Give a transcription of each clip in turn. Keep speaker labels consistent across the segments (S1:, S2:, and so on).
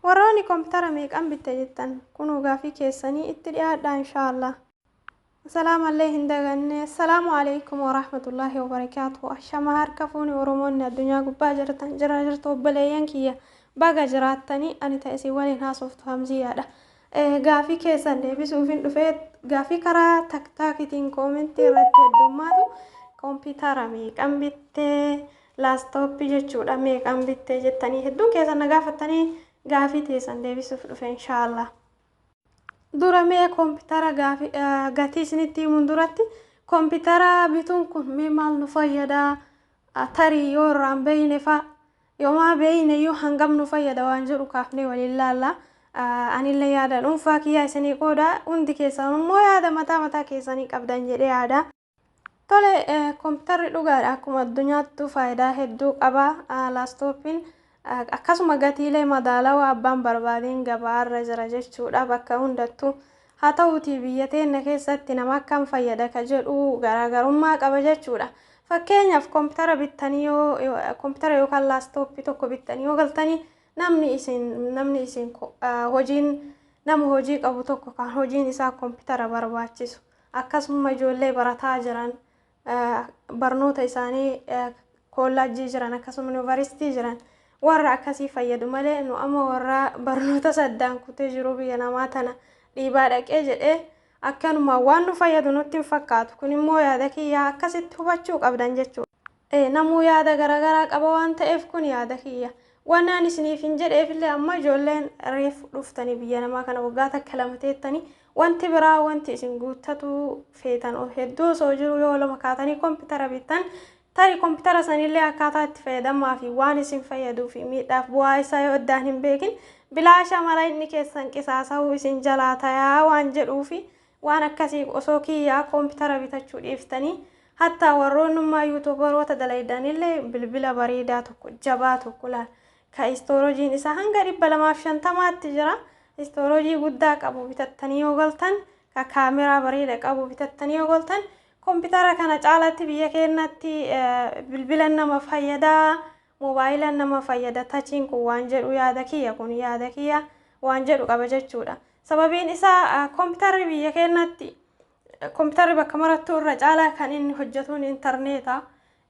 S1: Warroonni koompitara meeqan bitte jettan kunuu gaafii keessanii itti dhiyaadhaa inshaallah. Salaamallee hin daganne. Assalaamu alaikum warahmatullaahi wabarakaatuhu. Ashama harka fuuni Oromoonni addunyaa gubbaa jirtan jira jirtu obboleeyyan kiyya baga jiraattanii ani ta isin waliin haasoftu Hamziyyaadha. Gaafii keessan deebisuufin dhufee gaafii karaa taktaakitiin koomentii irratti heddummaatu koompitara meeqan bittee laastooppii jechuudha meeqan bittee jettanii hedduun keessan na gaafattanii gaafii teessan deebisuuf dhufe inshaallah. Dura mee koompitara gatii isinitti himuun duratti koompitara bituun kun mee maal nu fayyada tarii yoo irraan beeyne fa'a yoomaa beeyne iyyuu hangam nu fayyada waan jedhu kaafnee waliin laalla. Anillee yaada dhuunfaa kiyyaa isinii qooda hundi keessan immoo yaada mataa mataa keessanii qabdan jedhee yaada. Tole kompiitarri dhugaadha akkuma addunyaattuu faayidaa hedduu qaba. Laastooppiin akkasuma gatiilee madaalawaa abbaan barbaadeen gabaarra jira jechuudha bakka hundattuu. Haa ta'uutii biyya teenya keessatti nama akkam fayyada ka jedhu garaagarummaa qaba jechuudha. Fakkeenyaaf kompiitara bittanii yoo kompiitara yookaan laastooppii tokko bittanii yoo galtanii namni isin namni isin hojiin nama hojii qabu tokko kan hojiin isaa kompiitara barbaachisu akkasuma ijoollee barataa jiran barnoota isaanii koollaajjii jiran akkasuma yuunivarsiitii jiran warra akkasii fayyadu malee nu amma warra barnoota saddaan kutee jiru biyya namaa tana dhiibaa dhaqee jedhee akkanuma waan nu fayyadu nutti hin fakkaatu. Kun immoo yaada kiyyaa akkasitti hubachuu qabdan jechuudha. Namuu yaada garaagaraa qaba waan ta'eef kun yaada kiyya. Waan ani isiniif hin jedheefillee amma ijoolleen reefu dhuftanii biyya namaa kana waggaa takka lama teettanii wanti biraa wanti isin guuttatu feetan hedduu osoo jiru yoo lama kaatanii koompitara bittan tarii koompitara sanillee akkaataa itti fayyadamaa fi waan isin fayyaduu fi miidhaaf bu'aa isaa yoo addaan hin beekin bilaasha mala inni keessan qisaasa'uu isin jalaa tayaa waan jedhuu fi waan akkasii osoo kiyyaa koompitara bitachuu dhiiftanii hattaa warroonnummaa yuutuubaroota dalaydanillee bilbila bareedaa tokko jabaa tokko laal ka istooroojiin isaa hanga 250tti jira. Istooroojii guddaa qabu bitattanii yoo galtan ka kaameraa bareeda qabu bitattanii yoo galtan koompitara kana caalatti biyya keenyatti bilbila nama fayyadaa moobaayila nama fayyada tachiin kun waan jedhu yaada kiyya kun yaada kiyya waan jedhu qaba jechuudha. Sababiin isaa koompitarri biyya keenyatti koompitarri bakka marattuu irra caalaa kan inni hojjetuun intarneeta.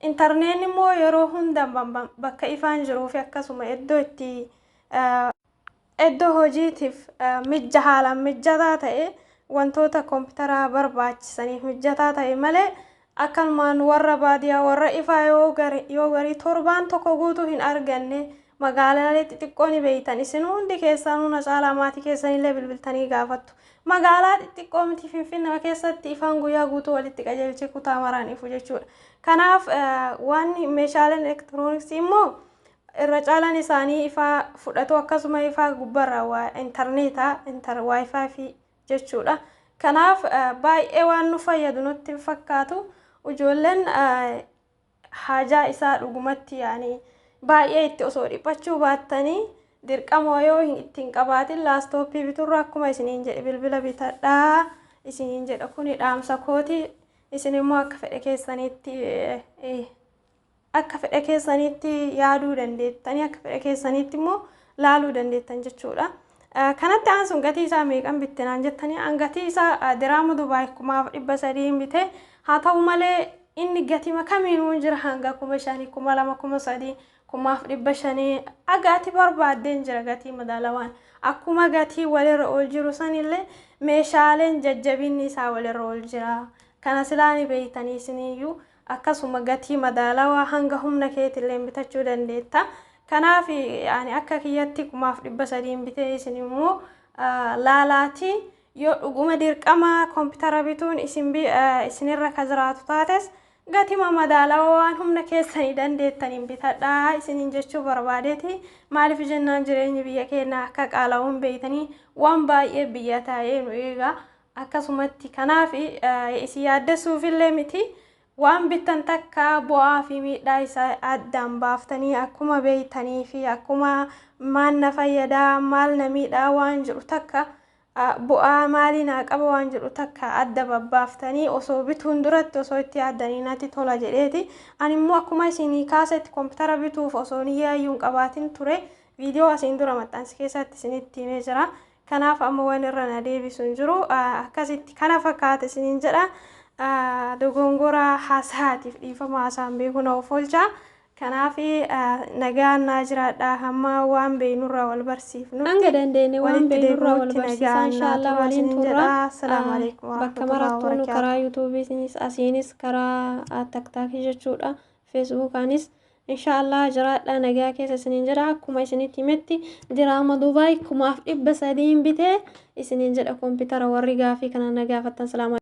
S1: Intarneetni immoo yeroo hunda bakka ifaan jiruu fi akkasuma iddoo itti iddoo hojiitiif mijja haalaan mijataa ta'e wantoota koompitaraa barbaachisaniif mijataa ta'e malee akkanumaan warra baadiyyaa warra ifaa yoo garii torbaan tokko guutuu hin arganne magaalaalee xixiqqoo ni beeytan isin hundi keessanuu na caalaa maatii keessanillee bilbiltanii gaafattu. Magaalaa xixiqqoo miti Finfinnee keessatti ifaan guyyaa guutuu walitti qajeelchee kutaa maraan ifu jechuudha. Kanaaf waan meeshaaleen elektirooniksii immoo irra caalaan isaanii ifaa fudhatu akkasuma ifaa gubbarraa waa intarneetaa intar waayifaa fi jechuudha. Kanaaf baay'ee waan nu fayyadu nutti hin fakkaatu. Ijoolleen haajaa isaa dhugumatti yaani baay'ee itti osoo dhiphachuu baattanii dirqama yoo itti hin qabaatin laastooppii biturra akkuma isiniin jedhe bilbila bitadhaa isiniin jedha kuni dhaamsa kooti isin immoo akka fedhe keessanitti akka fedhe keessanitti yaaduu dandeettanii akka fedhe keessanitti immoo laaluu dandeettan jechuudha. Kanatti aansuun gatii isaa meeqan bitte naan jettanii an gatii isaa diraama Dubaay 1300 bite haa ta'u malee inni gatima kamiinuu jira hanga 5000 2000 3000 1500 aga ati barbaaddeen jira gatii madaalawaan akkuma gatii walirra ol jiru sanillee meeshaaleen jajjabinni isaa walirra ol jira kana silaa ni beeytanii isiniyyuu akkasuma gatii madaalawaa hanga humna keetillee bitachuu dandeetta. Kanaaf ani akka kiyyatti 1300 bitee isin immoo laalaatii yoo dhuguma dirqama koompitara bituun isinirra ka jiraatu taates gatima madaalawaa waan humna keessanii dandeettaniin bitadhaa isiniin jechuu barbaadeeti. Maaliif jennaan jireenyi biyya keenyaa akka qaala'uun beeytanii waan baay'ee biyya taa'ee nu eega. Akkasumatti kanaaf isin yaaddessuufillee miti. Waan bittan takka bu'aa fi miidhaa isaa addaan baaftanii akkuma beeytanii fi akkuma maal na fayyadaa maal na miidhaa waan jedhu takka bu'aa maalii naa qaba waan jedhu takka adda babbaaftanii osoo bituun duratti osoo itti yaaddanii natti tola jedheeti. Ani immoo akkuma isinii kaasetti koompitara bituuf osoo niyyaa iyyuu hin qabaatin ture. Viidiyoo asiin dura maxxansi keessatti isinitti himee jira. Kanaaf amma waan irra na deebisu hin jiru. Akkasitti kana fakkaata isiniin jedha. Dogongora haasaatiif dhiifama, haasaan beeku na of oolcha. Kanaaf nagaan naa jiraadha, hamma waan beeknurraa wal barsiifnutti.
S2: Hanga dandeenye waan
S1: walitti
S2: beeknurraa wal
S1: deebinutti
S2: barsiisaa
S1: nagaan naa
S2: inshaallah
S1: turaa
S2: waliin
S1: isiniin
S2: turra.
S1: jedha. Assalaamu alaikum
S2: Bakka
S1: warahmatullahi
S2: marattuu nu
S1: wabarakaatuh.
S2: karaa yuutuubiinis asiinis karaa taktaakii jechuudha, feesbuukaanis inshaallah jiraadha, nagaa keessa isiniin jedha. Akkuma isinitti himetti diraama Dubaay 3,300 bitee isiniin jedha koompitara, warri gaafii kana na gaafattan. Salaama.